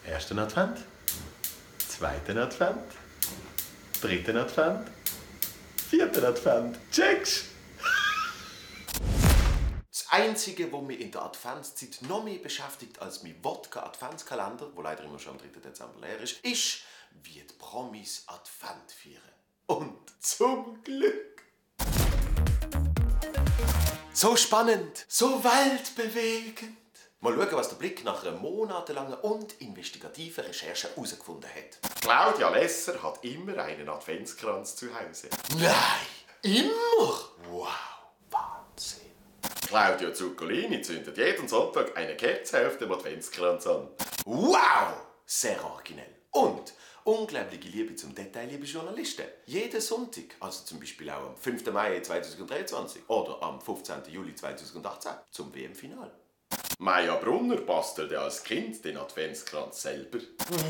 Ersten Advent, zweiten Advent, dritten Advent, vierten Advent. Checkst? Das Einzige, was mich in der Adventszeit noch mehr beschäftigt als mein Wodka-Adventskalender, der leider immer schon am 3. Dezember leer ist, wie die Promis Advent feiern. Und zum Glück! So spannend, so weltbewegend. Mal schauen, was der Blick nach einer monatelangen und investigativen Recherche herausgefunden hat. Claudia Lesser hat immer einen Adventskranz zu Hause. Nein! Immer? Wow, Wahnsinn. Claudio Zuccolini zündet jeden Sonntag eine Kerze auf dem Adventskranz an. Wow! Sehr originell. Und unglaubliche Liebe zum Detail, liebe Journalisten. Jeden Sonntag, also zum Beispiel auch am 5. Mai 2023 oder am 15. Juli 2018 zum WM-Final. Maja Brunner bastelte als Kind den Adventskranz selber.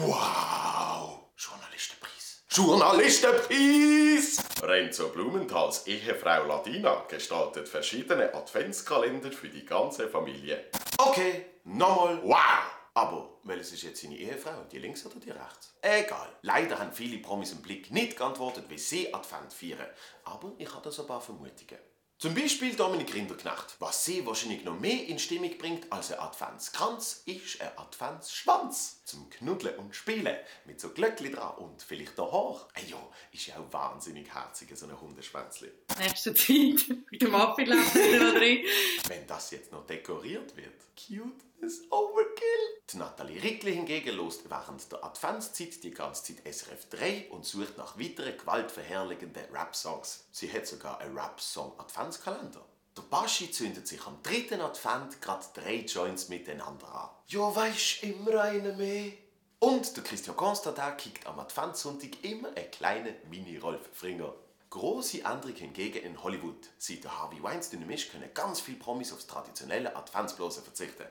Wow! Journalistenpreis. Journalistenpreis! Renzo Blumenthals Ehefrau Ladina gestaltet verschiedene Adventskalender für die ganze Familie. Okay, nochmal wow! Aber welches ist jetzt seine Ehefrau? Die links oder die rechts? Egal. Leider haben viele Promis im Blick nicht geantwortet, wie sie Advent feiern. Aber ich habe da ein paar Vermutungen. Zum Beispiel Dominik Rinderknecht. Was sie wahrscheinlich noch mehr in Stimmung bringt als ein Adventskranz, ist ein Adventsschwanz. Zum Knuddeln und Spielen. Mit so Glöckchen dran und vielleicht noch Haar. Ja, ist ja auch wahnsinnig herzig, so ein Hundeschwänzli. Nächste Zeit mit dem Apfellappen wieder drin. Wenn das jetzt noch dekoriert wird. Cute as Overkill. Die Nathalie Rickli hingegen hört während der Adventszeit die ganze Zeit SRF 3 und sucht nach weiteren gewaltverherrlichenden Rap-Songs. Sie hat sogar einen Rap-Song-Adventskalender. Der Baschi zündet sich am 3. Advent gerade 3 Joints miteinander an. Ja, weisst, immer eine mehr. Und der Christian Constantin kickt am Adventssonntag immer einen kleinen Mini-Rolf Fringer. Grosse Änderung hingegen in Hollywood. Seit der Harvey Weinstein nicht mehr ist, können ganz viele Promis aufs traditionelle Adventsblasen verzichten.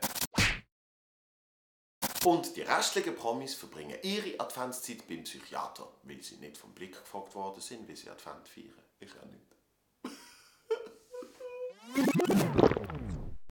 Und die restlichen Promis verbringen ihre Adventszeit beim Psychiater, weil sie nicht vom Blick gefragt worden sind, wie sie Advent feiern. Ich auch nicht.